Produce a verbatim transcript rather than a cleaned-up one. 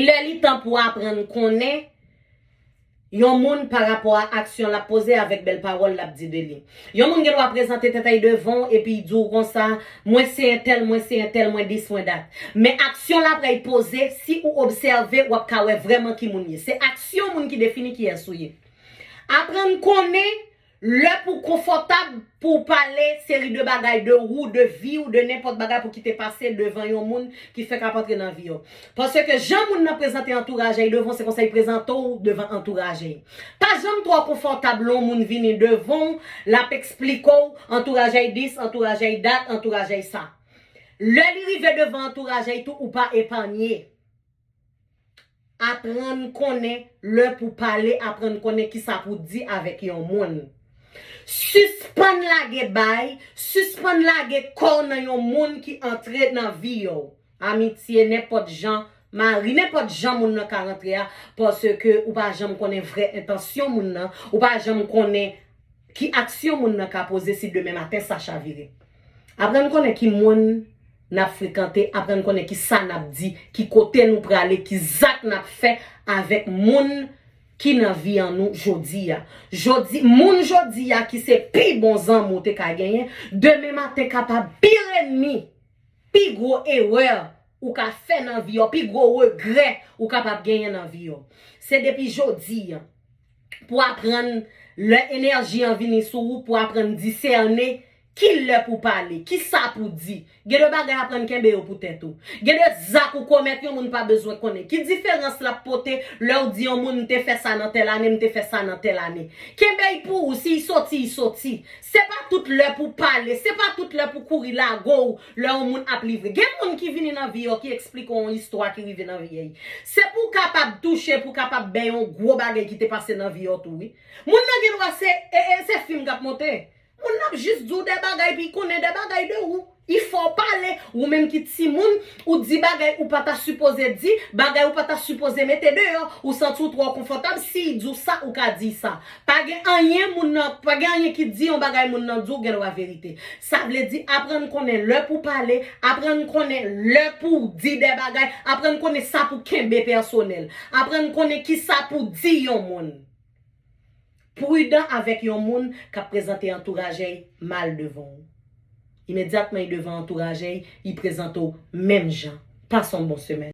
Lè li tan pou aprann konnen yon moun pa rapò a aksyon l ap poze avèk bèl pawòl l ap di de li. Yon moun gen dwa prezante tèt ay devan w epi l di w konsa, "Mwen se entèl, mwen se entèl, mwen dis, mwen dat." Men aksyon l ap poze, si ou obsève, w ap ka wè vrèman ki moun ye. Se aksyon moun ki defini kiyès ou ye. Aprann konnen lè pou konfòtab pou w pale seri de bagay de ou, de vi w, de nenpòt bagay pou ki te pase devan yon moun ki fèk ap antre nan vi w. Paske jan moun nan prezante antouraj ay devan w, se konsa l prezante w devan antouraj ay. Pa janm twò konfòtab lè yon moun vini devan w, l ap eksplike w antouraj ay dis, antouraj ay dat, antouraj ay sa. Lè li rive devan antouraj ay tou, ou pa epanye. Aprann konnen lè pou pale, aprann konnen kisa pou di avèk yon moun. Sispann lage bay, sispann lage kò w nan yon moun ki antre nan vi w. Amitye nenpòt jan, mari nenpòt jan moun nan ka rantre a, paske ou pa janm konnen vrè entansyon moun nan, ou pa janm konnen ki aksyon moun nan ka poze si demen maten sa chavire. Aprann konnen ki moun n ap frekante, aprann konnen ki sa n ap di, ki kote nou prale, ki zak n ap fè avèk moun ki nan vi an nou jodi a. Jodi, moun jodi a ki se pi bon zanmi w te ka genyen, demen maten kapab pire ènmi, pi gwo erè ou ka fè nan vi w, pi gwo regrè ou kapab genyen nan vi w. Se depi jodi a pou aprann lè enèji an vini sou ou, pou aprann disène ki lè pou pale, kisa pou di. Gen de bagay aprann kenbe yo pou tèt ou. Gen de zak ou komèt yon moun pa bezwen konnen. Ki diferans l ap pote lè w di yon moun, "M te fè sa nan tèl ane, m te fè sa nan tèl ane"? Kenbe l pou ou, si l soti, l soti. Se pa tout lè pou pale, se pa tout lè pou kouri lage w lè yon moun ap livre. Gen moun ki vini nan vi w ki eksplike w yon istwa ki rive nan vi w. Se pou w kapab touche, pou w kapab bè yon gwo bagay ki te pase nan vi w tou, wi. Moun nan gen dwa se, e, e, se fim k ap monte. Moun nan ap jis di w de bagay, pi l konnen de bagay de ou. Li fè w pale, ou menm ki timoun, ou di bagay ou pa ta sipoze di, bagay ou pa ta sipoze mete deyò, ou santi w twò konfòtab, si l di w sa, ou ka di sa. Pa gen anyen moun nan, pa gen anyen ki di yon bagay moun nan di w gen dwa verite. Sa vle di aprann konnen lè pou pale, aprann konnen lè pou di de bagay, aprann konnen sa pou kenbe pèsonèl, aprann konnen kisa pou di yon moun. Pridan avèk yon moun k ap prezante antouraj ay mal devan w. Imedyatman li devan antouraj ay, li prezante w menm jan. Pase yon bon semèn.